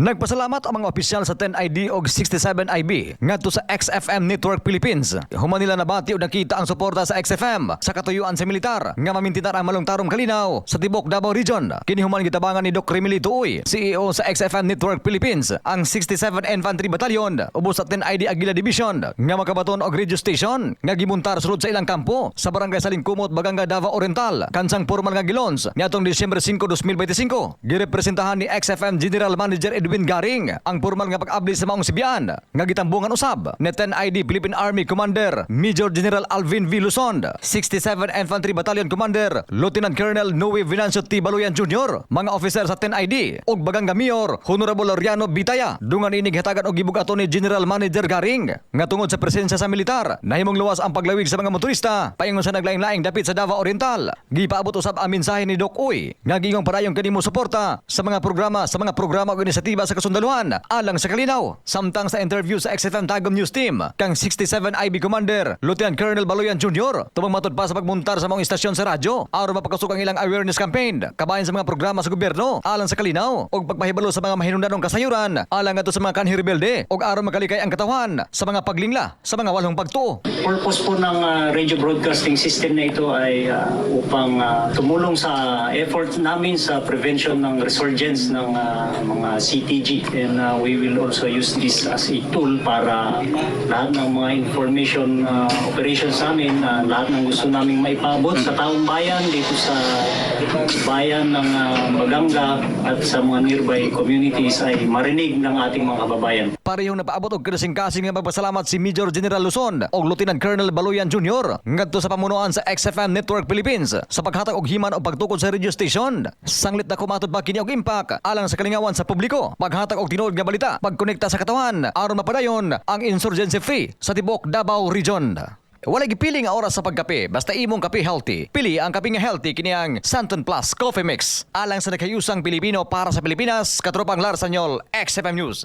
Nagpasalamat ang mga opisyal sa 10 ID og 67 IB ngadto sa XFM Network Philippines. Human nila nabati og nakita ang suporta sa XFM sa katuyuan sa militar nga mamintinar ang malungtarong kalinaw sa tibok Davao Region. Kini human gitabangan ni Doc Remilito Uy, CEO sa XFM Network Philippines, ang 67 Infantry Battalion ubos sa 10 ID Aguila Division nga makabaton og radio station nga gimuntar sulod sa ilang kampo sa Barangay Salingkumot, Baganga, Davao Oriental, kansang formal nga gi-launch niadtong Disyembre 5, 2025. Girepresentahan ni XFM General Manager Edwin Garing ang formal nga pag-abli sa maong sibian nga gitambungan usab ni 10 ID Philippine Army Commander Major General Alvin V. Luzon, 67 Infantry Battalion Commander Lieutenant Colonel Noe Venancio T. Baluyan Jr., mga officer sa 10 ID ug Baganga Mayor Honorable Laureano Bitaya. Dungan inig hatagan og gibugaton ni General Manager Garing nga tungod sa presensya sa militar, nahimong luwas ang paglawig sa mga motorista paingon sa naglaing-laing dapit sa Davao Oriental. Gipaabot usab ang mensahe ni Doc Uy nga giingong padayon kini mo suporta sa mga programa ug inisyatiba sa kasundaluhan alang sa kalinaw. Samtang sa interview sa XFM Tagum News Team kang 67 IB Commander Lieutenant Colonel Baluyan Jr., tumang matud pa sa pagmuntar sa mga istasyon sa radyo aron mapakusog ang ilang awareness campaign kabahin sa mga programa sa gobyerno alang sa kalinaw ug pagpahibalo sa mga mahinungdanong kasayuran alang ngadto sa mga kanhi rebelde ug aron makalikay ang katawhan sa mga paglingla sa mga walhong pagtuo. Purpose po ng radio broadcasting system na ito ay upang tumulong sa effort namin sa prevention ng resurgence ng mga CTG. And we will also use this as a tool para lahat ng mga information operations namin, lahat ng gusto naming maipaabot sa taong bayan dito sa bayan ng Baganga at sa mga nearby communities ay marinig ng ating mga kababayan. Parehong napaabot og kasing-kasing nga pagpasalamat si Major General Luzon og Lieutenant Colonel Baluyan Jr. ngadto sa pamunuan sa XFM Network Philippines sa paghatag og himan og pagtukod sa radio station. Sanglit na kumatod pa kini og impact alang sa kalingawan sa publiko, paghatag og tinuod nga balita, pagkonekta sa katawhan aron mapadayon ang insurgency free sa tibok Davao Region. Wala gipili nga oras sa pagkape, basta imong kape healthy. Pili ang kape nga healthy, kini ang Santon Plus Coffee Mix. Alang sa nagkayusang Pilipino para sa Pilipinas, katropang Lars Sanyol, XFM News.